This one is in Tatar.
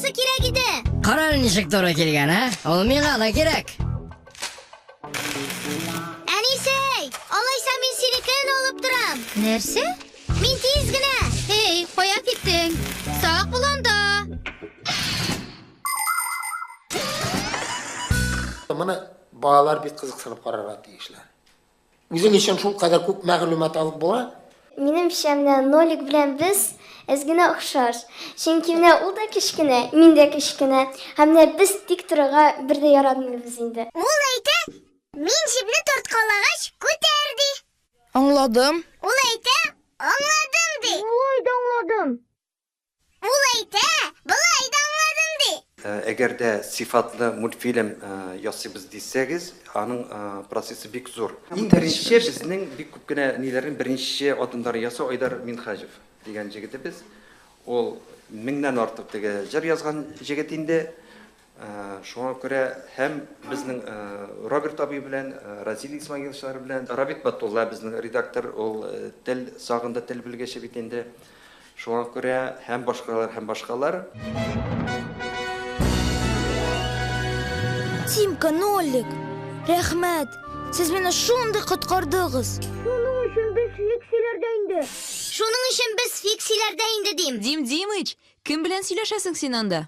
анысы кирәк иде. Кара әле ничек туры килгән, ә? Ул миңа да кирәк. Әнисәй, алайса мин синекен алып торам. Нәрсә? Мин тиз генә. Эй, кая киттең? Сак бул анда. Моны балалар бик кызыксынып карарга тиешләр. Үзең өчен шулкадәр күп мәгълүмат алып була. Минемчә, менә Нолик белән без әз генә охшаш. Чөнки менә ул да кечкенә, мин дә кечкенә. Һәм менә без тик торырга бер дә яратмыйбыз инде. Ул әйтә, мин җепне тарткалагач, күтәр, ди. Аңладым. Ул әйтә, аңладым, ди. Болай да аңладым. Ул әйтә, болай да аңладым, ди. Әгәр дә сыйфатлы мультфильм ясыйбыз дисәгез, аның процессы бик зур. Иң беренче безнең бик күп кенә ниләрнең беренче адымнарын ясау Айдар Минһаҗев дигән җегетебез. Ул меңнән артык теге җыр язган җегет инде. Шуңа күрә һәм безнең Роберт абый белән, Разил Исмагиловичлар белән, Рабит Батулла безнең редактор, ул тел сагында тел белгече бит инде. Шуңа күрә һәм башкалар, һәм башкалар. Тимка, Нолик, рәхмәт! Сез мине шундый коткардыгыз! Шуның өчен без фиксиләрдә инде. Шуның өчен без фиксиләрдә инде, дим. Дим Димыч, кем белән сөйләшәсең син анда?